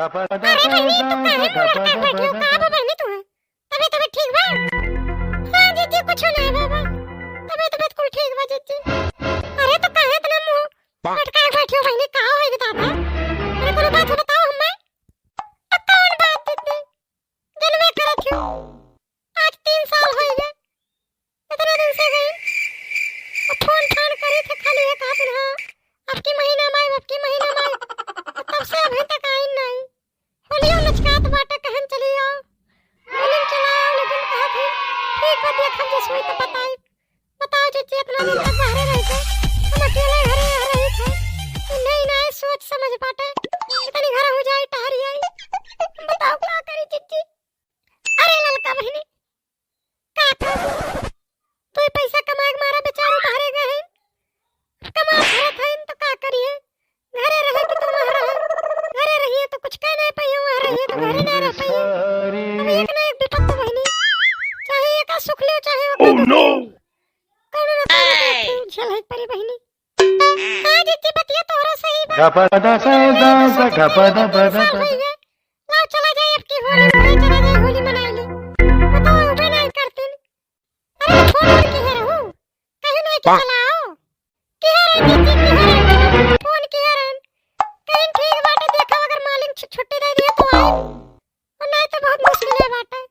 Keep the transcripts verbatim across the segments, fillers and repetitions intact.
अरे बहिनी, तू काहे मुंह लटका के बैठी हो? का बा बहिनी तू? तबीयत, तबीयत ठीक बा? हाँ जीजी, कुछ ना बा, बा। तबीयत, तबीयत कुल ठीक बा जीजी। अरे तो काहे इतना मुंह लटका के बैठी हो बहिनी? का होई दादा? अरे कोनो बात हो बताओ हमें। तो कौन बात जीजी? जनबे करत हो। आज तीन साल होइ गए, इतना दिन से गई। अब फोन फान करी थे, खाली ये कहत रहा, "अब की महीना में आइब, अब की महीना में आइब।" तब से अभी तक आई नहीं। होलियो लचकात बाटे, कहन चली आओ, होली चला आओ, लेकिन कहत है, "ठीक बा, देखब जस होई तो बताई।" बताओ जीजी, इतना दिन तक बाहरे रह के हम अकेले घरे रह रही थे। ये नई नई सोच समझ बाटे, इतनी घर हो जाए, टहरी आई। बताओ का करी जीजी? अरे ललका बहिनी, का करी? तू ही पैसा कमाए के मारा बेचारे बाहरे गए हैं। कमा धरत हैं तो का करिए? घरे रहे कि तो वहाँ रहे। घरे रहिए तो कुछ कह नहीं पाइए, वहाँ रहिए तो घरे ना रह पाइए। अब एक ना एक विपत तो बहिनी, चाहे एका सुख लियो, चाहे ओका दुख लियो। कौनो ना कौनो तो झेल है परी बहिनी। हाँ जीजी, बतिया तोहरो सही बा। गपदा सा दा सा गपदा बदा बदा। लाओ चला जाए अब की होली, घरे चला जाए, होली मनाई ले। वो तो उबे नहीं करतीन। अरे फोन और की है रहू? कहीं नहीं कि चला आओ। की है रे जीजी, की है रे? फोन की है रे? कहीं ठीक बाटे, देखा अगर मालिक छु-, छुट्टी दे दिए तो आए। और नहीं तो बहुत मुश्किल है बाटे।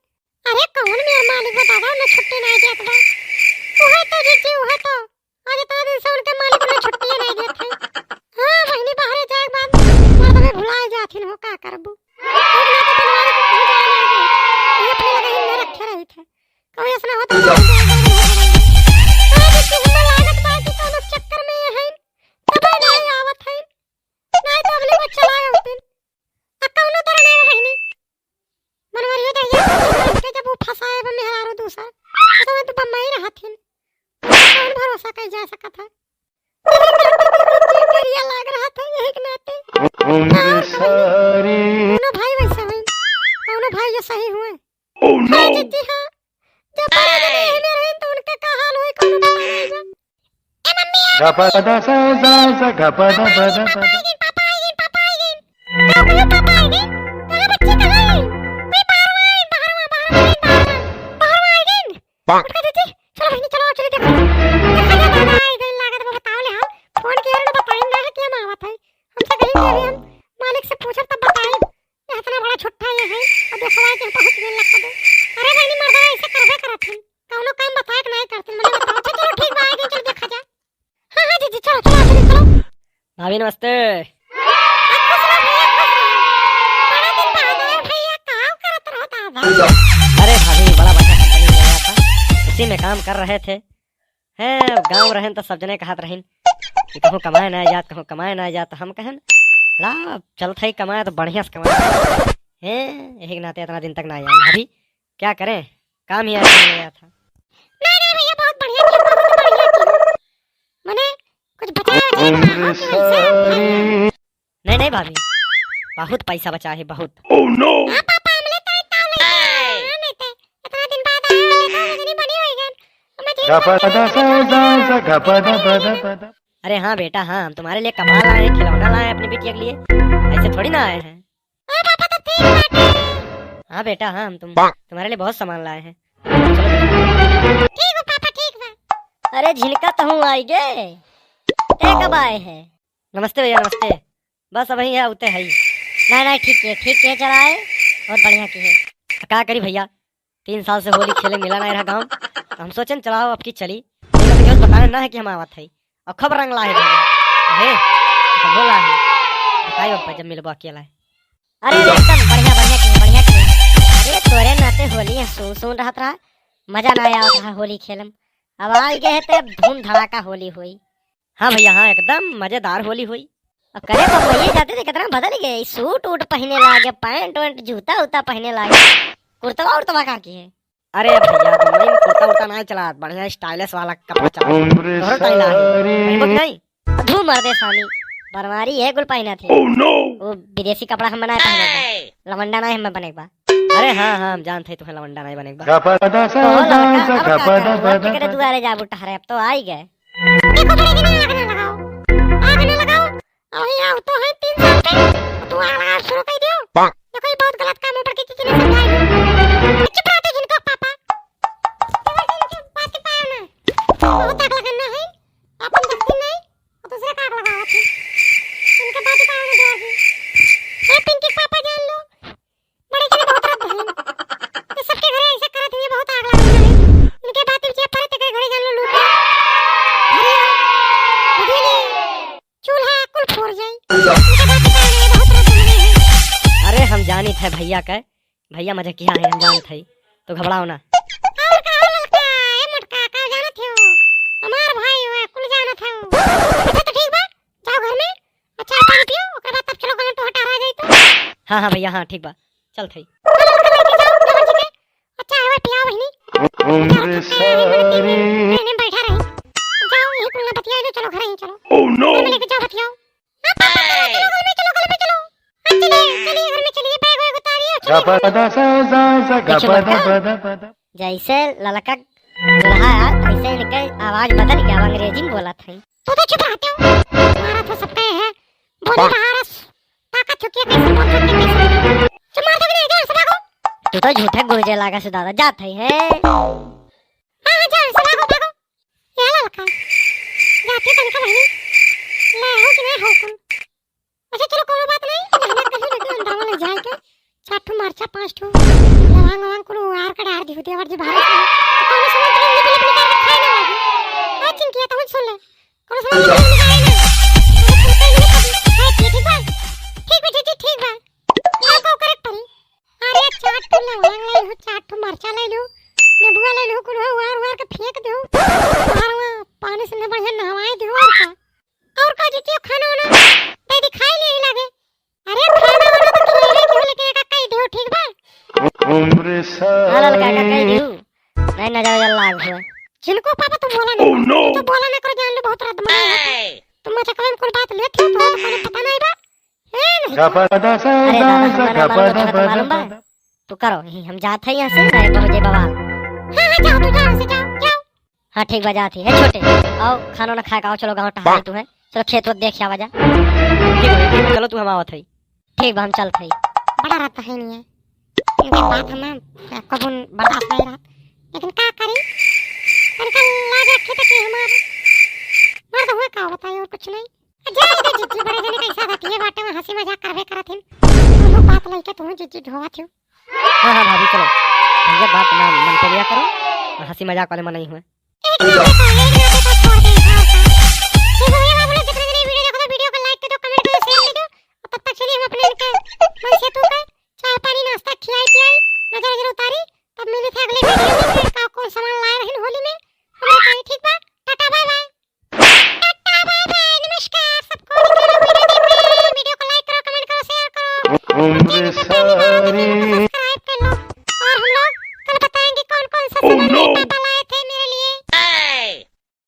अरे कौन मेरे मालिक बा दादा, उन्हें छुट्टी नहीं देत बा। उहे तो जीजी, उहे तो। आज इतना दिन से उनके मालिक उन्हें छुट्टी नहीं देत है। हाँ, बहिनी बाहरे जाए के बाद मर्द में भुलाए जाथिन हो, का करबू? एक ना तो बनवारी को कहीं जाए नहीं दे। ये अपने लगे ही न रखे रही थे। कोई ऐसा होता तो नहीं जाए, जाए, जाए, जाए। आज इसकी हिम्मत लागत बा कि कौनो चक्कर में ये है, तबे नहीं आवत है। नहीं तो अगले बच्चे लाए होते। आ कौनो तरह नहीं बहिनी। मनवरियो दहिया के जब वो फंसाए बा मेहरारू दूसर, तो वो तो बम्बई रहथिन। कौन भरोसा कइल जा सकत है? करिया लाग रहा था यही के नाते। कौनो भाई वैसे हुए, कौनो भाई जो सही हुए। हाँ जीजी हाँ, जब बड़े जने यही में रहे तो उनके का हाल होई, कौनो पता नहीं बा। ए मम्मी, आ गपदा सा सा सा गपदा पापा आ गए, पापा आ गए, पापा आ गए। का कहे पापा आ गए? कहाँ बच्ची कहाँ है? कोई बाहर आ, बाहर आ, बाहर आ, बाहर आ, बाहर आ गए। उठ के जीजी, चलो बहिनी, चलो, चलो देखो। देखो, ये दादा आ गए, लागत बा, बताओ ले हाल। फोन किया ना, बताई ना है, क्या मावत है? हमसे कहीं कि अभी हम मालिक से पूछब तब बताई। ये इतना बड़ा छुट्टा ये है, अब देखो आए कि हम पहुँच गए लक्का दे। अरे बहिनी, मर्दवा ऐसे करबे करत है। कौनो काम बताए के नहीं करते, मने बताओ। अच्छा, चलो ठीक बा, आगे चल देखा जा। हाँ, हाँ, जीजी, चलो, चलो, चलो, चलो। भाभी, नमस्ते। आ, खुश रहो भैया, खुश रहो। बड़ा दिन बाद आए भैया, का करत रहो दादा? अरे भाभी, बड़ा बढ़िया कंपनी में गया था, उसी में काम कर रहे थे। हैं, गाँव रहेन तो सब जने कहत रहीन कि कहूँ कमाए ना जात, कहूँ कमाए ना जात, तो हम कहन, "ला, चलत है कमाए तो बढ़िया से कमाए।" हैं, यही के नाते इतना दिन तक ना आए। भाभी, क्या करें, काम ही ऐसा हो गया था। नहीं, नहीं भैया, बहुत बढ़िया किया, बहुत बढ़िया किया। मने, कुछ बचाया जाए ना, और फिर वैसे आप नहीं, नहीं भाभी, बहुत पैसा बचा है, बहुत। हाँ पापा, हमले तो इतना नहीं, हाँ, नहीं तो इतना दिन बाद आया, हमले तो वजनी बनी हुई है। हमें जीत गपदा सा सा सा गपदा बदा बदा। अरे हाँ बेटा, हाँ, हम तुम्हारे लिए कपड़ा लाए हैं, खिलौना लाए हैं अपनी बिटिया के लिए, ऐसे थोड़ी ना आए हैं। ओ पापा, तो ठीक बाटे। हाँ बेटा, हाँ, हम तुम, तुम्हारे लिए बहुत सामान लाए हैं। चलो दिखाओ। ठीक बा पापा, ठीक बा। अरे झिनका, तहूँ आई गे? ते कब आए हैं? नमस्ते भैया, नमस्ते। बस अबहीं यह उते है। नहीं, नहीं, ठीक है, ठीक है, चला आए। बहुत बढ़िया की है। का करी भैया, तीन साल से होली खेले मिला नहीं रहा गाँव, तो हम सोचेन चलाओ अब की चली। लेकिन अभी केहू बतावे ना है कि हम आवत है। और खूब रंग लाए भैया। हे, हम बोला है। बताइए अब जब मिलबो अकेला है। अरे, अरे, एकदम बढ़िया, बढ़िया की, बढ़िया की। अरे, तोरे नाते होली है, सुन, सुन रहत रहा। मजा ना आवत रहा होली खेलम। अब आ गए हैं ते धूम धड़ाका होली होई। हाँ भैया, हाँ, एकदम मजेदार होली हुई। अब करे बम्बई जाते थे, कितना बदल गए, सूट उट पहने लागे, पैंट वैंट, जूता उता पहने लागे, कुर्तवा उर्तवा का की है? अरे भैया, बम्बई में कुर्ता उर्ता नहीं चला, बढ़िया स्टाइलिश वाला कपड़ा चला। तोहरे टाइम ना है, पहनबो कि नहीं? धू मर्दे सामी, बनवारी है कुल पहना थे। वो विदेशी कपड़ा हम बनाए पहने बा। लवंडा नहीं हमें बने बा। अरे हाँ, हाँ, हम जानते हैं तुम्हें लवंडा नहीं बने बा। कहो लड़का, अब का करो, अब के करे दुआरे जाबू टहरे, अब तो आ ही गए। देखो बड़े दिन आग ना लगाओ, आग ना लगाओ। अबे आओ तो है तीन साल के, तू आग लगाओ शुरू कर दियो। देखो, ये बहुत गलत काम है, बड़की जीजी ने समझाया है। चुप रहो तो जिनको पापा। देवर जी, इनके बात पायो ना। बहुत आग लगाना है। अपन देखते नहीं, और दूसरे का आग लगावा थे। इनके बात पायो ना, देवर जी। ए, पिंकी के पापा जान लो। बड़े जने बहुत रद्द हैं। ये सबके घरे ऐसे करत हुए बहुत आग लगाना है। इनके बात पीछे पड़े, तेरे घरे जान लो, लूट। अरे, अरे, चूल्हा कुल फोड़ जाई। इनके बात पायो ना, बहुत रद्द हैं। अरे, हम जानित है भैया के, भैया मजाकिया है, हम जानत हई, तो घबराओ ना। और का हो ललका, ए मोटका, का जानत हो? हमार भाई हुआ, कुल जानत हो। अच्छा तो ठीक बा, जाओ घर में, अच्छा पानी पियो, ओकर बाद तब चलो गलन टोहा टहरा जाई तो। हाँ, हाँ भैया, हाँ, ठीक बा, चलत हई। चलो ललका, लेके जाओ, देवर जी के। अच्छा, हवा पियाओ बहिनी। उम्र सारी। एने बैठा रही। जाओ, यही कुल ना बतिया लो, चलो घर ही चलो। Oh no! घर में लेके जाओ, बतियाओ। हाँ, पापा, चलो, चलो, घर में चलो, घर में चलो। हाँ, चलिए, चलिए, घर में चलिए, बैग वैग उतारिए, चलिए, घर में। सा, सा, सा, सा, कुछ गा, पा, बता। दा, पा, दा, पा, दा। जैसे ललका दुल्हा आया, तैसे इनके आवाज बदल गया, अब अंग्रेजी में बोलत है। तू तो चुप रहते हो। हमारा तो सबका है। बोली बहारस, ताकत चुकी है, कैसे बोल सकते, कैसे नहीं। चुप मार दो कि नहीं, इधर से भागो। तू तो झूठे गुर्जे लागा से दादा, जात है, है। हाँ, हाँ, जाओ, से भागो, भागो। ए ललका, जाती तनिका बहिनी, ले हो कि नहीं हो कुल? अच्छा चलो कोनो बात नहीं, मेहनत कर ली बेटी, अंधावा ले जाए के, चार ठो मरचा, पाँच ठो लवांग ववांग कुल उगार के डार दियो, देवर जी बाहर से। कोनो समय तो निकल निकल के खाए ना लगे। हाँ चिंकिया, तो सुन ले, कोनो समय निकल निकल खाए ना। हाँ, ठीक बा, ठीक बा जीजी, ठीक बा। का का करे के पड़ी? अरे, चार ठो लवंग ले लू, चार ठो मरचा ले लू, नेबुआ ले लू, कुल उवार उवार के फेंक दू। बाहर वहाँ पानी से बढ़िया नहवाई दू, और का? और का जीजी, खाना वाना दे दी, खाई ले लागे। अरे, खाना वाना तो खिलाए दू, लेकिन एका कही दू, ठीक बा? उम्र हाँ, ललका, एका कही सारी। दू। नहीं, नजर उजर लाग हुआ। जिनको पापा तू बोला ना। Oh, no! तू बोला ना करो, जान लो, बहुत रद्द मारे हैं। तुम मजाक में कुल बात लेते हो, तुम्हें तो कोनो पता नहीं बा। ए, नहीं। अरे दादा, हमारा मालूम बा, तोहरा तो मालूम बा। तू करो, यही हम जात है यहाँ से, नहीं तो हो जाए बवाल। हाँ, हाँ, जाओ, तू जाओ, से जाओ, जाओ। हाँ, ठीक बा, जात ही है छोटे। आओ, खाना ना खा के आओ, चलो गाँव टहल तू है। चलो खेत वेत देख आवा जा। ठीक बा, ठीक बा, चलो तू, हम आवत है। ठीक बा, हम चलत है। बड़ा रहता है नहीं है। इनके बात हमें कबून बर्दाश्त नहीं रहत। लेकिन का करी? इनका लाज रखे तो कि हमार मर्द हुए का बताए और कुछ नहीं। जा इधर जिज्जी बड़े जने कैसा रहती है बाटे में हँसी मजाक करबे करत हिन। तू लोग बात लइके तू जिज्जी ढोवत हो। हाँ, हाँ, भाभी, चलो। भैया, बात ना मन पे लिया करो। हँसी मजाक वाले मन नहीं हुए। एक नाते को, एक नाते को छोड़ दे, हाँ, हाँ। ठीक है भैया, बाबू लोग, जितने जने video देखो तो video को like कर दो, comment करो, share कर दो। और तब तक चलिए हम अपने इनके मन सेतु पे चाय पानी नाश्ता खिलाई पियाई, नजर नजर उतारी। तब मिली थे अगले video में, फिर का कौन सामान लाए रहन होली में, हम बताई, ठीक बा? टाटा bye bye। टाटा bye bye, नमस्कार सबको। जितने लोग video देख रहे हैं, video को like करो, comment करो, share करो। उम्र सारी।